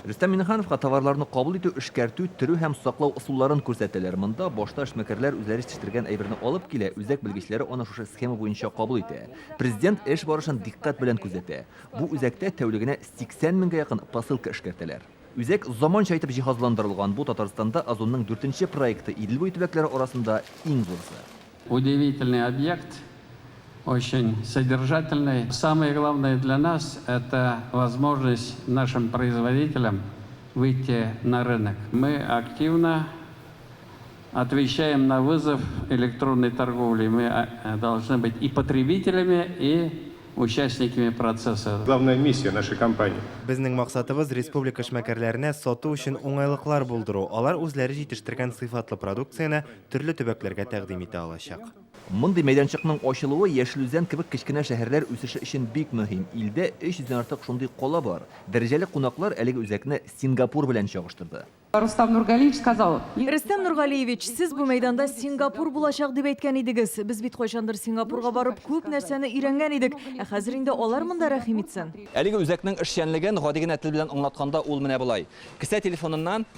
Рөстәм Миңнехановка товарларны кабул итү, эшкәртү, төрү һәм саклау ысулларын күрсәтәләр. Монда башта эшмәкәрләр үзләре җитештергән әйберне алып килә, үзәк белгечләре аны шушы схема буенча кабул итә. Президент эш барышын дикъкать белән күзәтә. Бу үзәктә тәүлегенә 80 меңгә якын посылка эшкәртәләр. Үзәк заманча итеп җиһазландырылган. Бу Татарстанда Озонның дүртенче проекты, Идел буе төбәкләре арасында иң зурысы. Удивительный объект, очень содержательный. Самое главное для нас, это возможность нашим производителям выйти на рынок. Мы активно отвечаем на вызов электронной торговли. Мы должны быть и потребителями, и участниками процесса. Главная миссия нашей компании. Безнең максатыбыз, республика эшмәкәрләренә сату өчен уңайлыклар булдыру, алар үзләре җитештергән сыйфатлы продукцияне төрле төбәкләргә тәкъдим итә алачак. Мондый мәйданчыкның ачылуы Яшел Үзән кебек кечкенә шәһәрләр үсеше өчен бик мөһим. Илдә 300 дән артык шундый кала бар. Дәрәҗәле кунаклар әлеге үзәкне Сингапур белән чагыштырды. Рустам Нургалиевич сказал. Рөстәм Нургалиевич, сез бу мәйданда Сингапур булачак дип әйткән идегез. Без бит кайчандыр Сингапурга барып күп нәрсәне өйрәнгән идек. Ә хәзер инде алар монда рәхим итсен. Әлеге үзәкнең эшчәнлеген гади генә тел белән аңлатканда ул менә болай. Кесә телефоныннан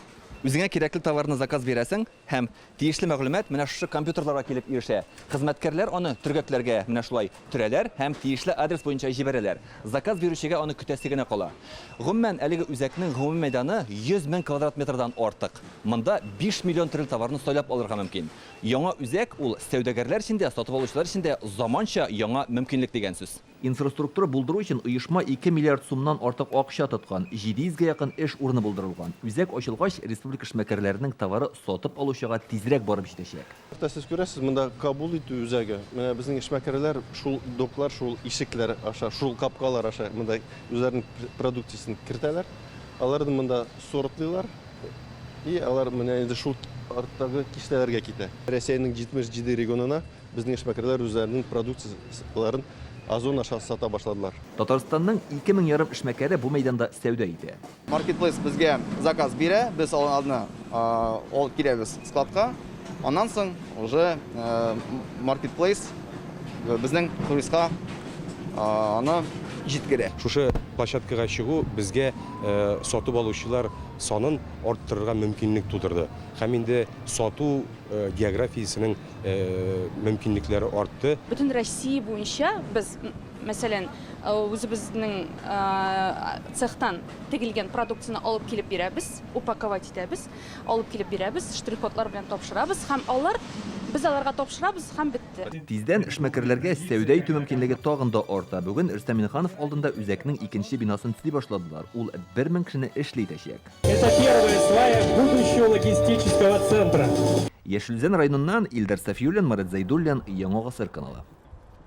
үзеңә кирәкле товарны заказ бирәсең һәм Тиешле мәгълүмат менә шушы компьютерларга килеп ирешә. Хезмәткәрләр аны төргәкләргә менә шулай төрәләр һәм тиешле адрес буенча җибәрәләр. Заказ бирүчегә аны көтәсе генә кала. Гомумән, әлеге үзәкнең гомуми мәйданы 100 мең квадрат метрдан артык. Монда 5 миллион төрле товарны сайлап алырга мөмкин. Яңа үзәк ул сәүдәгәрләр өчен дә, сатып алучылар өчен дә заманча яңа мөмкинлек дигән сүз. Инфраструктура булдыру өчен оешма 2 миллиард сумнан артык акча тоткан, 700 гә якын эш урыны булдырылган. Үзәк ачылгач, республика эшмәкәрләренең товары сатып алучыга тизрәк барып җитәчәк. Хәтта сез күрәсез, монда кабул итү үзәге. Менә безнең эшмәкәрләр шул доклар, шул ишекләр аша, шул капкалар аша монда үзләренең продукциясен кертәләр. Аларны монда сортлыйлар и алар менә инде шул арттагы киштәләргә китә. Рәсәйнең 77 регионына Безнең эшмәкәрләр үзләренең продукцияләрен Озон аша сата башладылар. Татарстанның 2 мең ярым эшмәкәре бу мәйданда сәүдә итә. Маркетплейс безгә заказ бирә, без аларны алып киләбез складка. Аннан соң уже маркетплейс безнең туристка аны җиткерә. Шушы площадкага чыгу безгә сатып алучылар санын арттырырга мөмкинлек тудырды һәм инде сату географиясенең мөмкинлекләре артты. Бөтен Россия буенча без, мәсәлән, үзебезнең цехтан тегелгән продукцияне алып килеп бирәбез, упаковать итәбез, алып килеп бирәбез, штрих-кодлар белән тапшырабыз һәм алар, без аларга тапшырабыз һәм бетте. Тиздән эшмәкәрләргә сәүдә итү мөмкинлеге тагын да арта. Бүген Рөстәм Миңнеханов алдында үзәкнең икенче бинасын төзи башладылар. Ул 1000 кешене эшле итәчәк. Это первая свая будущего логистического центра. Яшел Үзән районыннан Илдар Сафиуллин, Марат Зәйдуллин, Яңа Гасыр каналы.